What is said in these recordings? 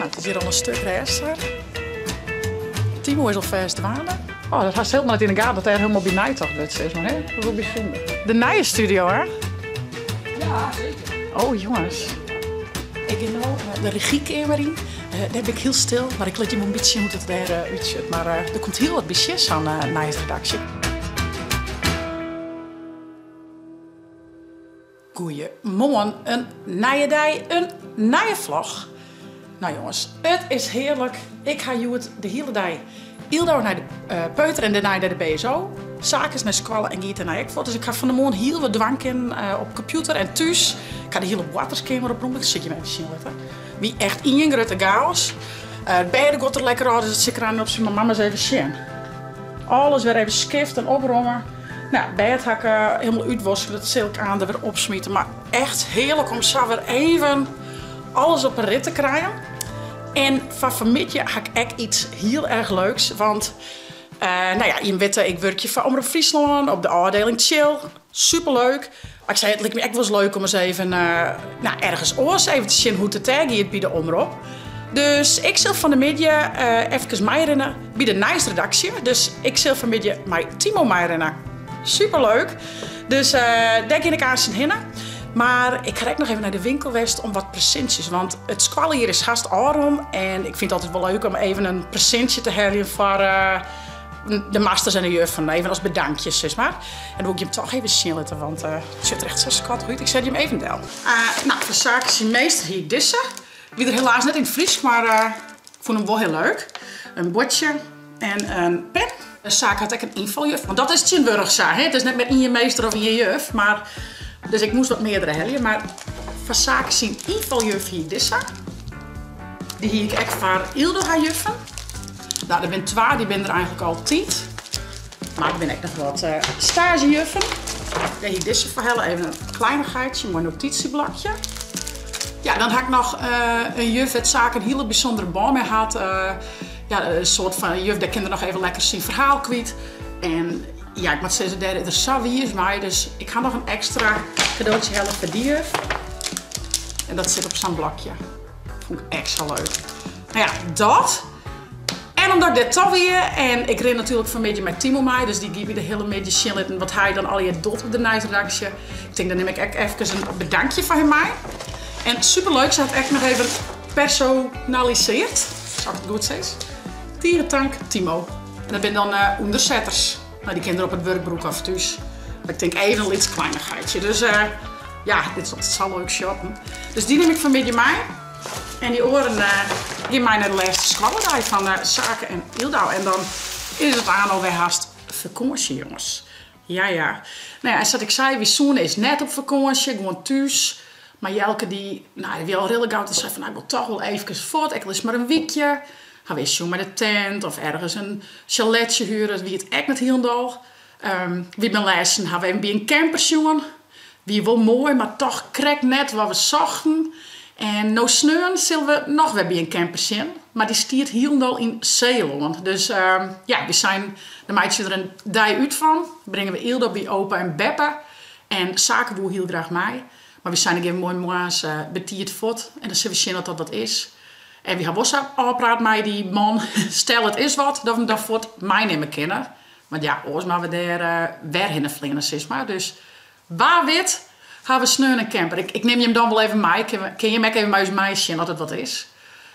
Nou, it is hjir al in stik rêstiger. Timo is alfêst dwaande. Oh, dat hast hielendal net yn 'e gaten dat dêr hielendal by neitocht wurdt, sis mar, hè? Dat is wol bysûnder. De nije studio, hè? Ja, seker. Oh, jonges. Ik gean no de regiekamer yn. Dêr bin ik hiel stil, mar ik lit jim wol in bytsje sjen hoe't it dêr útsjocht. Mar der komt hiel wat by sjen, sa'n nijsredaksje. Goeiemoarn, in nije dei, in nije vlog. Nou jonges, it is hearlik. Ik ha hjoed de hiele dei Yldo nei de peuter en dêrnei nei de BSO. Sake is nei skoalle en giet dêrnei ek fuort. Dus ik ha fan 'e moarn hiel wat dwaan kinnen op kompjûter en thús. Ik ha de hiele boarterskeamer oprûme, dat sil ik jim even sjen litte. Wie echt ien grutte chaos. It bêd giet der lekker ôf, dus dat sil ik der op syn mei mama's even sjen. Alles wer even skift en opromme. Nou, bêd ha ik hielendal útwaske, dat sil ik aanst der wer opsmite. Mar echt hearlik om sa wer even alles op 'e rit te krijen. En foar fanmiddei ha ik ek iets hiel erch leuks, want nou ja, jim witte, ik wurkje foar Omrop Fryslân op de ôfdeling Tsjil. Superleuk. Mar ik sei, it liket my ek wolris leuk om ris even nou, ergens oars even te sjen hoe't it dêr giet by de Omrop. Dus ik sil fan 'e middei efkes meirinne by de nijsredaksje. Dus ik sil fanmiddei mei Timo meirinne. Superleuk. Dus dêr gean ik aanst hinne. Mar ik ha ek noch even nei de winkel west om wat presintsjes. Want it skoaljier is hast ôfrûn en ik fyn it altyd wol leuk om even in presintsje te heljen foar de masters en de juffen. Even as bedankje, sis mar. En dan wol ik jim toch even sjen litte, want it sjocht der echt sa skattich út. Ik set jim even del. Nou, foar Sake syn meester hie ik dizze. Wie der helaas net yn it Frysk, mar ik fûn him wol hiel leuk. In buordsje en in pen. Sake hat ek in ynfaljuf, want dat is tsjintwurdich sa, hè? It is net mear ien meester of ien juf, mar dus ik moast wat meardere helje. Mar foar Sake syn ynfaljuf hie ik dizze. Dy hie ik ek foar Yldo har juffen. Nou, der binne twa, dy binne der eigentlik altyd. Mar der binne ek noch wat staazjejuffen. Dêr hie ik dizze foar helle, even in kleinichheidsje, moai notysjeblokje. Ja, dan ha ik noch in juf wêr't Sake in hiele bysûndere bân mei hat. Ja, in soart fan juf, dêr kin er noch even lekker syn ferhaal kwyt. En ja, ik moat sizze, dêr is er sa wiis mei. Dus ik ha noch in ekstra kadootsje helle foar dy juf. En dat sit op sa'n blokje. Fûn ik ek sa leuk. No ja, dat. En omdat ik dêr toch wie en ik rin natuerlik fanmiddei mei Timo mei, dus dy giet my de hiele middei sjen litten wat hy dan allegear docht op de nijsredaksje. Ik tink dan nim ik ek efkes in bedankje foar him mei. En superleuk, se hat ek noch even personaliseerd, as ik it goed sis. Tige tank Timo. En dat binne dan ûndersetters. No, dy kin er op it wurk brûke of thús. Mar ik tink even in lyts kleinichheidsje. Dus ja, dit is altyd sa leuk shoppen. Dus dy nim ik fanmiddei mei. En dy oaren gean mei nei de lêste skoalledei fan Sake en Yldo. En dan is it aanst alwer hast fakânsje, jonges. Ja, ja. No ja, en sa't ik sei, wy soene earst net op fakânsje, gewoan thús. Mar Jelke dy, no, dy wie al rillegau en sei fan, no, ik wol toch wol eefkes fuort, ek al is it mar in wykje. Ha we earst sjoen mei de tent of ergens in sjaletsje huure, dat wie it ek net hielendal. Wy binne lêsten, ha we even by in camper sjoen. Wie wol moai, mar toch krekt net wat we sochten. En no sneon sille we noch wer by in camper sjen, mar dy stiet hielendal yn Seelân. Dus ja, wy seinen, dan meitsje we der in dei út fan. Bringe we Yldo by opa en beppe. En Sake woe hiel graach mei. Mar wy seinen, dan gean we moai moarns betiid fuort en dan sille we sjen oft dat wat is. En wy ha wol sa ôfpraat mei dy man, stel it is wat, dat we him dan fuort meinimme kinne. Want ja, oars moatte we dêr wer hinne fleane sis mar. Dus wa wit ha we sneon in camper. Ik nim jim dan wol even mei, kin jim ek even mei ús meisjen oft it wat is.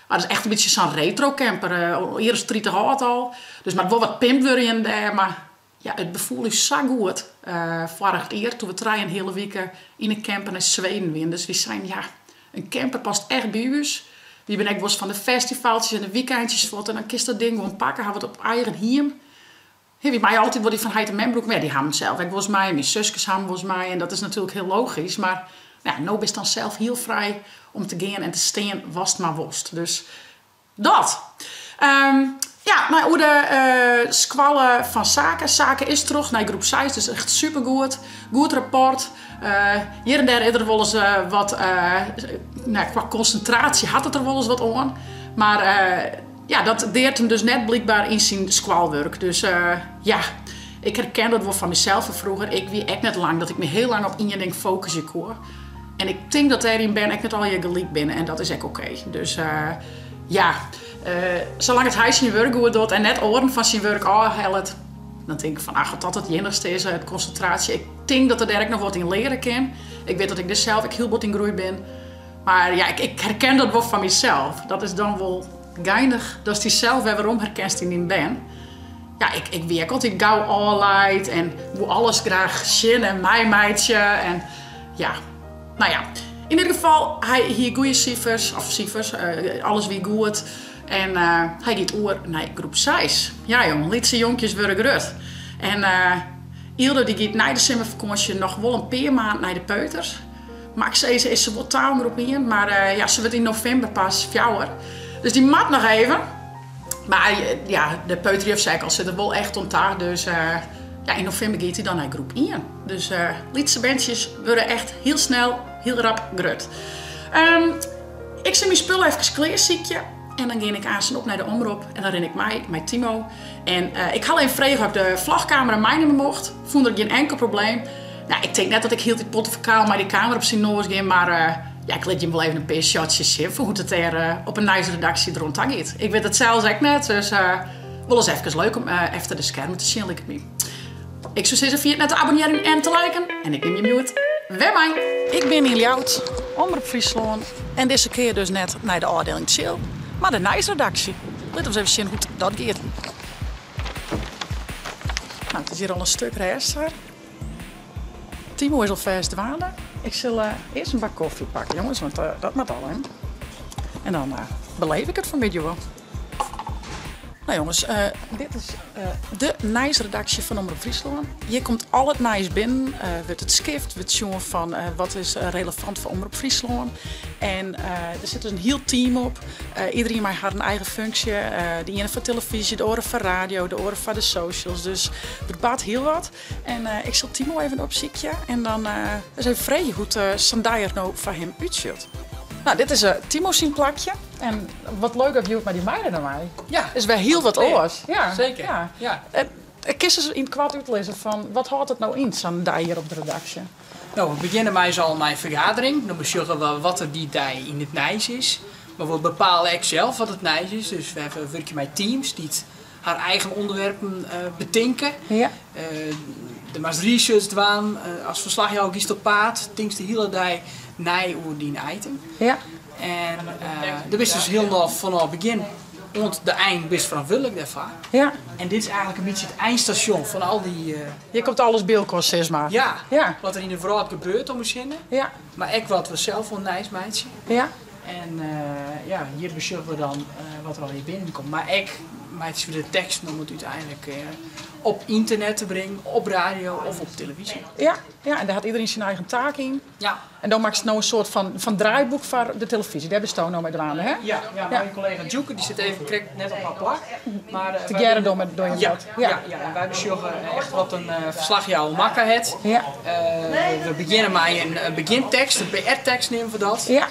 Mar it is echt in bytsje sa'n retro camper, jier as 30 âld al. Dus moat wol wat pimpt wurde hjir en dêr, mar ja, it befoel ús sa goed foarich jier toen we trijenheale wike yn 'e camper nei Sweden wiene. Dus wy seinen, ja, in camper past echt by ús. Wy binne ek wolris fan de festivaltsjes en de wykeintsjes fuort en dan kinst dat ding gewoan pakke, ha we it op eigen hiem. Hè, wy meie altyd wol dy fan heit en mem brûke, mar ja, dy ha 'm sels ek wolris mei en myn suskes ha 'm wolris mei en dat is natuerlik hiel logysk, mar ja, no bist dan sels hiel frij om te gean en te stean watst mar wolst. Dus dat. Ja, no oer de skoalle fan Sake. Sake is troch nei groep seis, dus echt supergoed. Goed rapport. Hjir en dêr is der wolris wat, no, kwa konsintraasje hat it der wolris wat oan. Mar ja, dat deart him dus net blykber yn syn skoalwurk. Dus ja, ik herken dat wol fan mysels fan froeger. Ik wie ek net lang dat ik my hiel lang op ien ding fokusje koe. En ik tink dat dêryn bern ek net allegear gelyk binne en dat is ek oké. Dus. Ja, salang't it hy syn wurk goed docht en net oaren fan syn wurk ôfhellet, dan tink ik fan ach, as dat it iennichste is, it konsintraasje. Ik tink dat er dêr ek noch wat yn leare kin. Ik wit dat ik dêr sels ek hiel bot yn groeid bin. Mar ja, ik herken dat wol fan mysels. Dat is dan wol geinich datst dysels wer werom herkenst yn dyn bern. Ja, ik wie ek altyd gau ôflaat en woe alles graach sjen en meimeitsje en ja. No ja, yn ieder gefal, hy hie goede sifers, of sifers, alles wie goed. En hy giet oer nei groep seis. Ja jong, lytse jonkjes wurde grut. En Yldo dy giet nei de simmerfakânsje noch wol in pear maand nei de peuters. Max is se wol ta oan groep ien, mar ja, se wurdt yn novimber pas fjouwer. Dus dy moat noch even. Mar ja, de peuterjuf sei ek al, sit der wol echt oan ta. Dus ja, yn novimber giet hy dan nei groep ien. Dus lytse berntsjes wurde echt hiel snel, hiel rap grut. Ik sil myn spul efkes klearsykje en dan gean ik aansen op nei de omrop en dan rin ik mei mei Timo. En ik ha al even frege oft ik de vlogkamera meinimme mocht. Fûn er gjin enkel probleem. Nou, ik tink net dat ik hieltyd pontifikaal mei dy kamera op syn noas gean, mar ja, ik lit jim wol even in pear shotsjes sjen fan hoe't it dêr op 'e nijsredaksje deroan ta giet. Ik wit it sels ek net, dus wol ris efkes leuk om efter de skermen te sjen, liket my. Ik soe sizze, ferjit net te abonnearjen en te liken. En ik nim jim hjoed wer mei. Ik bin yn Ljouwert, Omrop Fryslân. En dizze kear dus net nei de ôfdieling Tsjil, mar de nijsredaksje. Lit ons even sjen hoe't dat giet. Nou, it is hjir al in stik rêstiger. Timo is alfêst dwaande. Ik sil earst in bak kofje pakke, jonges, want dat moat al, hè. En dan beleef ik it fanmiddei wol. Nou jonges, dit is de nijsredaksje fan Omrop Fryslân. Hjir komt al it nijs binnen, wurdt it skift, wurdt sjoen fan wat is relevant foar Omrop Fryslân. En der sit dus in hiel team op, iderien mei harren eigen funksje. De iene foar telefyzje, de oare foar radio, de oare foar de socials. Dus der bart hiel wat. En ik sil Timo even opsykje en dan ris even freegje hoe't sa'n dei der no foar him útsjocht. Nou, dit is Timo syn plakje. En wat leuk dat hjoed mei dy meirinne mei. Ja. Is wer hiel wat oars. Ja, zeker. Ja. Ja. Kinst ris yn it koart útlizze fan wat hâldt it no yn, sa'n dei hjir op de redaksje? No, we begjinne mei al mei in fergadering. Dan besjogge we wat der dy dei yn it nijs is. Mar we bepale ek sels wat it nijs is. Dus we wurkje mei teams dy't har eigen ûnderwerpen betinke. Ja. Der moatst research dwaan. As ferslachjouwer giest op paad, tinkst de hiele dei nei oer dyn item. Ja. En dêr bist dus hielendal fanôf begjin oant de ein bist ferantwurdlik dêrfoar. Ja. En dit is eigentlik in bytsje it einstasjon fan al dy. Hjir komt alles by elkoar, sis mar. Ja. Ja. Wat der yn de wrâld gebeurt om ús hinne. Ja. Mar ek wat we sels oan nijs meitsje. Ja. En ja, hjir besjogge we dan wat der allegear binnenkomt. Mar ek meitsje we de teksten om it úteinlik op ynternet te bringen, op radio of op televyzje. Ja, ja, en dêr hat iderien syn eigen taak yn. Ja. En do makkest no in soart fan draaiboek foar de televyzje. Dêr bisto no mei dwaande, hè? Ja, ja, mei kollega Djoeke, dy sit even krekt net op har plak. Mar, Tegearre dogge jim dat? Ja, ja, en wy besjogge echt wat in ferslachjouwer makke hat. Ja. We begjinne mei in begjintekst, in PR-tekst neame we dat. Ja.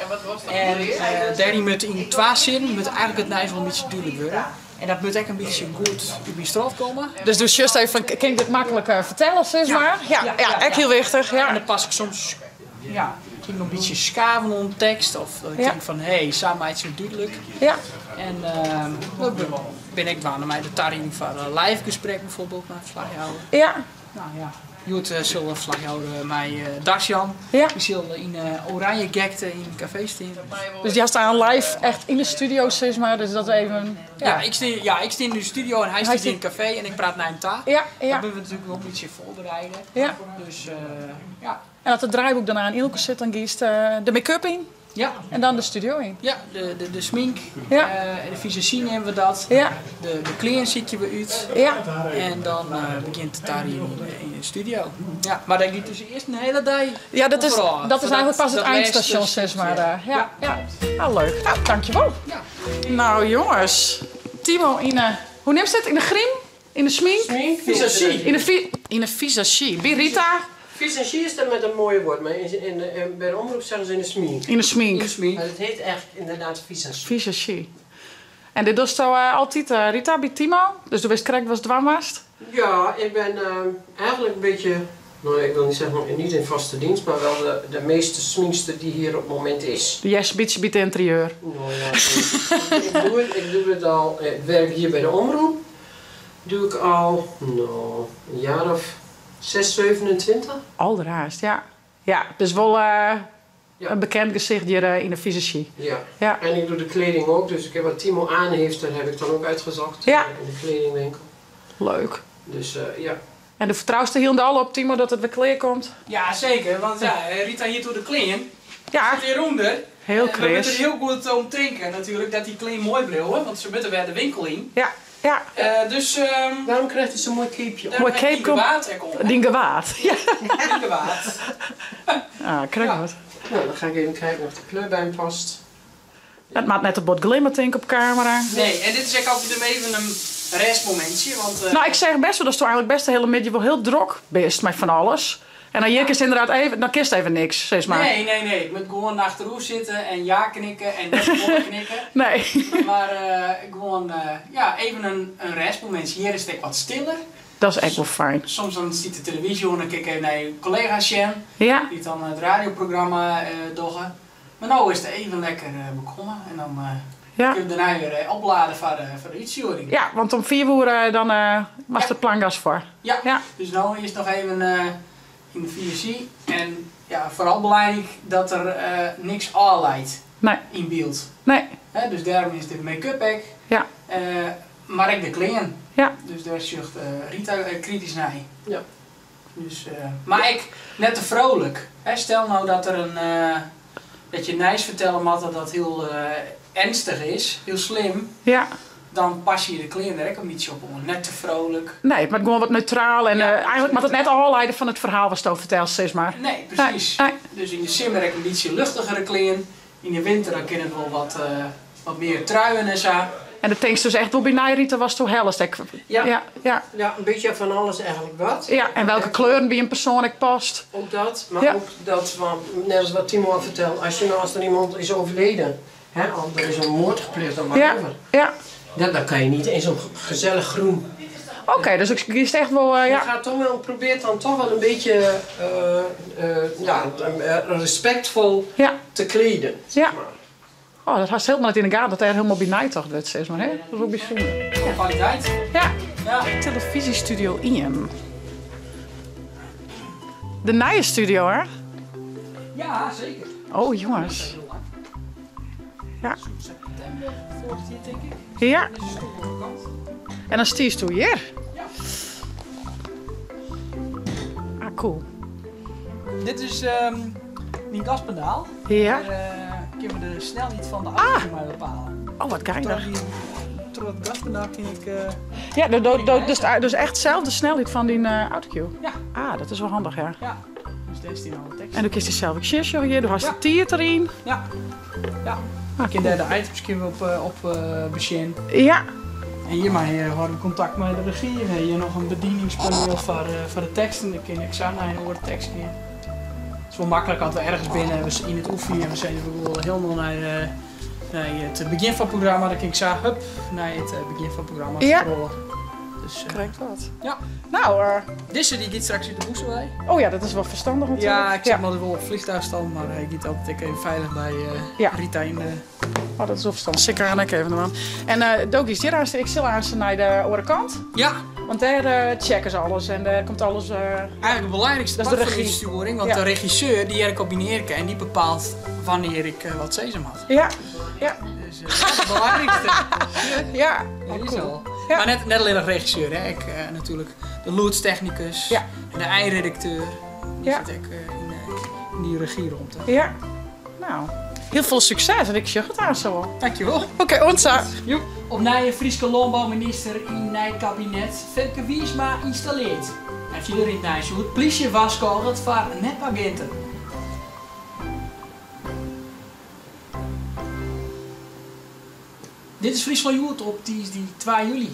En dêryn moat yn twa sinnen moat eigentlik it nijs wol in bytsje dúdlik wurde. En dat moat ek in bytsje goed út myn strot komme. Dus do sjochst even fan, kin ik dit maklik fertelle, sis mar? Ja, ja, ek hiel wichtich. Ja. En dan pas ik soms, ja, kin ik noch in bytsje skaven oan de tekst. Of dat ik tink fan, hé, sa meitsje we it dúdlik. Ja. En no bin ik dwaande mei de tarieding foar live gesprek bijvoorbeeld mei ferslachjouwer. Ja. Nou ja, hjoed sil de ferslachjouwer mei Darsjan. Ja. Dy sil yn oranje gekte yn it kafee stean. Dus dy hast aan live echt yn de studio, sis mar. Dus dat even. Ja, ja, ik stean yn de studio en hy stiet yn it kafee en ik praat nei him ta. Ja, ja. Dat binne we natuerlik wol in bytsje foarbereide. Ja. Dus ja. En as it draaiboek dan oan elkoar sit, dan giest de make-up yn. Ja. En dan de studio yn. Ja, de smink, Ja. de visagie neame we dat. Ja. De klean sykje we út. Ja. En dan begjint de tarieding yn de studio. Ja, mar dêr giet dus earst in hiele dei Ja, dat is, foarôf. dat is eigentlik pas it Dat einstasjon, lêste sis mar. stikje. Ja, ja. Ah, leuk. Nou, dankjewol. Ja. Nou, jonges. Timo yn 'e, hoe neamst it? Yn 'e grym? Yn 'e smink? Smink. Visagie. Yn 'e visagie. By Rita. Visagie is dan met een mooi woord, maar bij de omroep zeggen ze in de smink. Yn 'e smink. Yn 'e smink. Maar het heet echt inderdaad visagie. Visagie. En dit dochsto altyd, Rita, by Timo? Dus do witst krekt watst dwaan moatst? Ja, ik ben eigenlijk een beetje. Nou, ik wil niet zeggen niet in vaste dienst, maar wel de meeste sminkster die hier op het moment is. Do hearst in bytsje by it ynterieur. Nou ja, ik doe het al, ik werk hier bij de omroep. Doe ik al, nou, een jaar of 6, 27. Alderhaast, ja. Ja, dus wol in bekend gesicht hjir yn de fisazjy. Ja. Ja. En ik doe de kleding ook, dus ik heb wat Timo aan heeft, dat heb ik dan ook uitgezocht in de kledingwinkel. Leuk. Dus ja. En do fertroust der hielendal op, Timo, dat it wer klear komt? Ja, seker. Want ja, Rita hier troch de klean. Ja. Sit hjirûnder. Hiel En we moatte kreas. der hiel goed om tinke natuerlik dat dy klean moai bliuwe, want se moatte wer de winkel yn. Ja. Dus Daarom krijgt hij zo'n mooi capeje op. Moai dêr cape dyn komt. gewaad ek oan. Dyn gewaad. Ja. Dyn gewaad. Ah, krekt Ja. wat. Nou, dan ga ik even kijken of de kleur bij hem past. It moat net te bot glimme tink op kamera. Nee, en dit is ek altyd even in rêstmomintsje, want Nou, ik seach bêst wol datsto eigenlik bêst de hiele middei wol hiel drok bist mei fan alles. En dan hjir kinst ynderdaad even, dan kinst even niks, sis mar. Nee, nee, nee. Ik moat gewoan achteroer sitte en ja knikke en net folle knikke. Nee. Mar gewoan, ja, even in rêstmomintsje. Hjir is it ek wat stiller. Dat is ek wol fijn. Soms dan stiet de telefyzje oan en kin ik even nei kollega's sjen. Dy't dan it radioprogramma dogge. Mar no is it even lekker bekomme en dan kinne we dêrnei wer oplade foar de útstjoering. Ja, want om 5 oere dan moatst it plangas foar. Ja. Ja. Dus no earst noch even yn de fisazjy. En ja, foaral belangryk dat der niks ôfleit Nee. yn byld. Nee. Hè, dus dêrom is dit make-up ek. Mar ek de klean. Dus dêr sjocht Rita kritysk nei. Dus, mar ek net te frolik. Hè, stel no dat je nijs fertelle moatte dat hiel earnstich is, hiel slim. Dan passe je de klean der ek in bytsje op oan. Net te frolik. Nee, it moat gewoan wat neutraal en eigenlik moat it net ôfliede fan it ferhaal watsto fertelst, sis mar. Nee, presys. Nee. Dus yn de simmer ek in bytsje luchtigere klean. Yn de winter dan kin it wol wat mear truien en sa. En do tinkst dus echt wol by nei, Rita, watsto hellest ek. Ja. Ja. Ja, een beetje van alles eigenlijk wat. Ja, en welke kleuren by in persoan ek past. Ook dat, maar ook dat, van, net als wat Timo al vertelde, als, je nou, als er iemand is overleden, hè, of er is een moord gepleegd of whatever, dan kan je niet in zo'n gezellig groen. Oké, dus ik kies echt wol, Je ja. gaat toch wel, probeert dan toch wel een beetje ja, respectvol te kleden. Zeg maar. Oh, dat hast hielendal net yn 'e gaten dat dêr hielendal by neitocht wurdt, sis mar. Hè? Dat is wol bysûnder. Kwaliteit. Ja. Telefyzjestudio ien. De nije studio, hè? Ja, seker. Oh, jonges. Ja. Septimber foarich jier, tink ik. Dizze stoel oan de kant. En dan stiesto hjir. Ja. Ah, cool. Dit is myn gaspedaal. Dêr kinne we de snelheid fan de auto mei bepale. Oh, wat geinich. Troch dat gaspedaal kin ik Ja, dus echt sels de snelheid fan dyn autocue? Ja. Ah, dat is wol handich, ja. Ja. Dus dêr steane alle teksten. En do kinst dysels ek sjen hjir, do hast de tiid deryn. Ja. Ja. Ah, Ik kin dêr de items kinne we op besjen. En hjirmei hâlde we kontakt mei de regy. We hawwe hjir noch in bedieningspanel foar de teksten. Dan kin ik sa nei in oare tekst gean. It is wol maklik as we ergens binne en we yn it oefenjen en we sizze we wolle hielendal nei it begjin fan it programma. Dan kin ik sa hup, nei it begjin fan it programma scrolle. Dus, Krekt wat. Ja. Nou, Dizze dy giet straks út de bûse wei. Oh ja, dat is wol ferstannich natuerlik. Ja, ik set him altyd wol op fleantúchstân, mar hy giet altyd ek even feilich by Rita yn de... Oh, dat is wol ferstannich. Sil ik oan ek even dwaan. En do giest hjir aanst, ik sil aanst nei de oare kant. Ja. Want dêr checke se alles en dêr komt alles... Eigenlik it belangrykste Dat is de part fan de regy. útstjoering, want de regisseur dy hear ik op myn earke en dy bepaalt wannear't ik wat sizze moat. Ja. Dus dat is it belangrykste. Dat Oh, is cool. al. Mar net allinnich regisseur, hè. Ek natuerlik de lûdstechnikus en de einredakteur. Dy sit ek yn dy regyromte. Ja. Nou, hiel folle sukses en ik sjoch it aanst wol. Dankjewol. Oké, oant sa. Joep. Opnij in Fryske lânbouminister yn nij kabinet Femke Wiersma ynstallearre. En fierder yn it nijs oer plysje warskôget foar nepaginten. Dit is Fryslân Hjoed op tiisdei 2 july.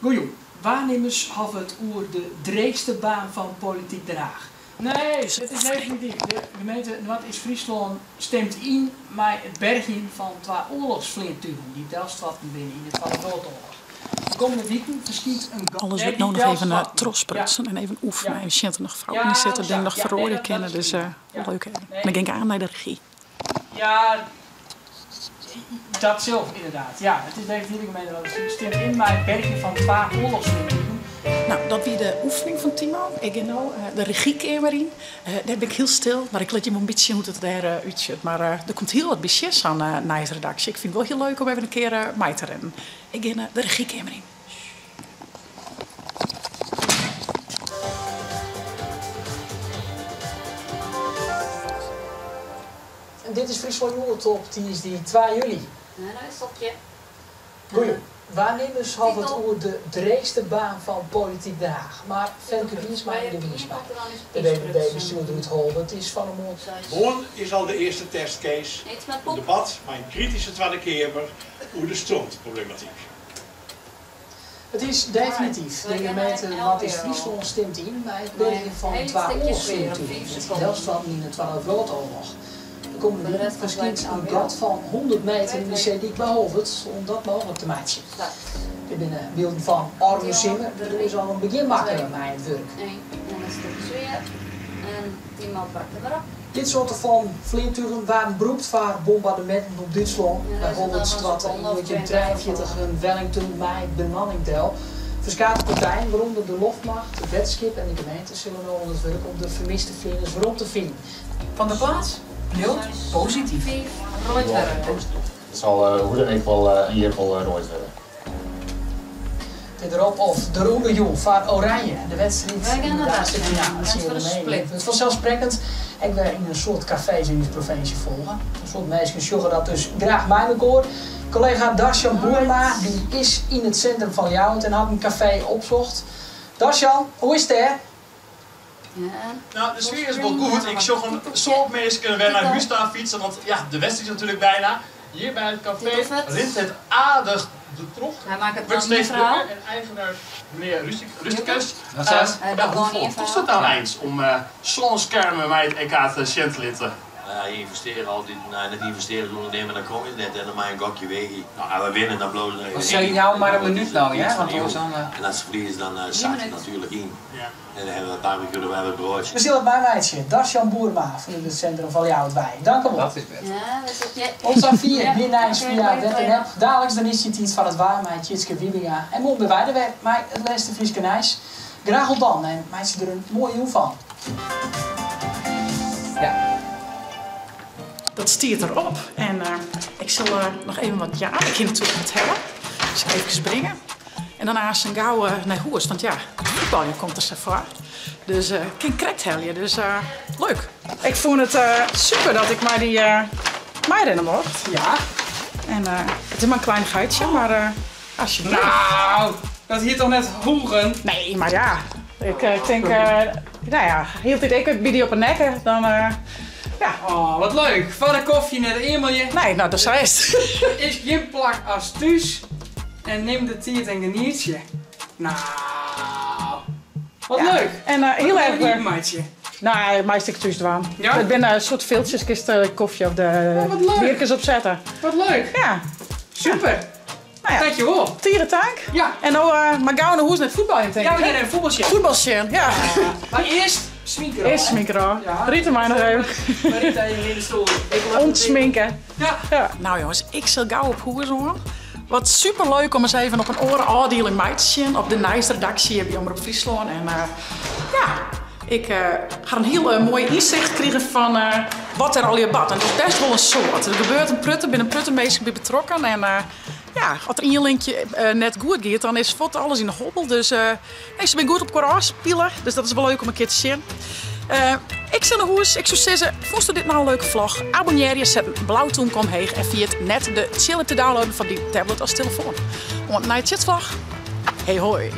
Goeie, waarnimmers hawwe it oer de dreechste baan fan polityk Den Haag. Nee, it is definityf. De gemeente Noardeast-Fryslân stimt yn mei it bergjen fan twa oarlochsfleantugen dy't delstoarten binne yn de Twadde Wrâldoarloch. De kommende wiken ferskynt in gat Alles dêr wurdt dy no noch even delstoarten. Ja. trochsprutsen en even oefene. Ja. Even sjen oft der noch fouten Ja, yn sitte, oh dingen sa. noch Ja, nee, feroarje dat, dat kinne. is Dus prima. wol Ja. leuk even. Nee. En dan gean ik oan nei de regy. Ja, dat sil inderdaad. Ja, it is definitief de gemeente stimt yn mei it bergjen fan twa oarlochsfleantugen. No, dat wie de oefening fan Timo. Ik gean no de regykeamer yn. Dêr bin ik hiel stil, mar ik lit jim wol in bytsje sjen hoe't it dêr útsjocht. Mar der komt hiel wat by sjen, sa'n nijsredaksje. Ik fyn it wol hiel leuk om even in kear mei te rinnen. Ik gean de regykeamer yn. En dit is Fryslân Hjoed op tiisdei twa july. Goeie. Waarnimmers hawwe it oer de dreechste baan fan polityk Den Haag. Mar Femke Wiersma yn de wiis mei. De BBB-bestjoerder út Holwert is fan 'e moarn. Moarn is al de earste testcase, in debat mei in krityske Twadde Keamer oer de strontproblematyk. It is definityf, de gemeente Noardeast-Fryslân stimt yn mei it bergjen fan twa oarlochsfleantugen dy't delstoarten yn de Twadde Wrâldoarloch. De kommende wiken ferskynt in gat fan 100 meter yn de seedyk by Holwert om dat mooglik te meitsjen. Dit binne bylden fan ôfrûne simmer, doe is al in begjin makke mei it wurk. Dit soarte fan fleantugen waarden brûkt foar bombardeminten op Dútslân. By Holwert stoarte yn 1943 in Wellington mei bemanning del. Ferskate partijen, wêrûnder de loftmacht, it wetterskip en de gemeente, sille no oan it wurk om de fermiste fleaners werom te finen. Van der Plaats bliuwt posityf. It sil hoe dan ek wol in jirpel roaid wurde. It derop of derûnder jûn foar Oranje. De wedstriid yn de achtste finale tsjin Roemenië wurdt fanselssprekkend ek wer yn in soad kafees yn ús provinsje folge. In soad minsken sjogge dat dus graach mei mekoar. Kollega Darshan Boerma dy is yn it sintrum fan Ljouwert en hat in kafee opsocht. Darshan, hoe is it dêr? No, de sfear is wol goed. Ik sjoch in soad minsken wer nei hûs ta fytsen, want ja, de wedstriid is natuerlik bijna. Hjir by it kafee rint it aardich troch. Wurdt steeds drukker en eigener menear Rusticus, ja, hoefolle kostet it no eins om sân skermen mei it EK te sjen te litten? No ja, je ynvestearje altyd, no net ynvestearje as ûndernimmer, dan kom je net en dan mei in gokje weagje. No, as we winne dan bliuwe se noch even Sel hingjen. jou mar in Dat is minút no, de hear, tiid fan want de oars jûn. dan. En as se ferlieze dan sakt it natuerlik yn. En dan hawwe we barbecue of we hawwe it broadsje. We sille it meimeitsje. Darshan Boerma fanút it sintrum fan Ljouwert wei. Dankewol. Dat is better. Oant safier, mear nijs fia web en app. Daliks dan is it tiid foar it waar mei Tjitske Wiebenga. En moarn binne wy der wer mei it lêste Fryske nijs. Graach oant dan en meitsje der in moaie jûn fan. Ja. Dat stiet derop en ik sil noch even wat jaan. Ik kin natuerlik net helle, dus ik eefkes bringe. En dan aanst gau nei hûs, want ja, it fuotbaljen komt der sa foar. Dus ik kin krekt helje, dus leuk. Ik fûn it super dat ik mei dy meirinne mocht. Ja. En it is mar in kleinichheidsje, mar alsjeblieft. Nou, dat hie toch net hoegen? Nee, mar ja, ik tink, no ja, hieltyd ik by dy op 'e nekke, dan ja. Oh, wat leuk. Foar de kofje net eamelje. Nee, no, dat seist. Der is gjin plak as thús. En nim de tiid en genietsje. Nou, wat Ja. leuk. En hiel Wat erg even iepenmeitsje. Nee, meist ek thús dwaan. Ja? It binne in soart filtsjes, kinst de kofje of de Oh, wat leuk. bierkes opsette. Wat leuk. Ja. Super. Nou ja. Dankjewol. Tige tank. Ja. En no mar gau nei hûs nei it fuotbaljen, tink Ja, ik, we hè? gean even fuotbal sjen. Fuotbal sjen, ja. Ja. Maar earst sminke ôf, Earst hè? sminke ôf. Ja. Rita mei noch even. Marita even yn de stoel. Ik wol even Ontsminken. Ja. Ja. Nou jonges, ik sil gau op hûs oan. Wat super leuk om ris even op in oare ôfdieling mei te sjen, op de nijsredaksje hjir by Omrop Fryslân. En ja, ik ha in hiel moai ynsicht krigen fan wat der allegear bart. En it is best wol in soad. Der gebeurt in protte, binne in protte minsken by betrokken. En ja, as der ien linkje net goed giet, dan is fuort alles yn de hobbel. Dus nee, se binne goed op elkoar ôfspile, dus dat is wol leuk om in kear te sjen. Ik sil nei hûs. Ik soe sizze, fûnsto dit no in leuke vlog? Abonnearje, set in blau tûmke omheech en ferjit net de Tsjil app te downloaden foar dyn tablet as telefoan. Oant nei Tsjitsvlog. Hey hoi!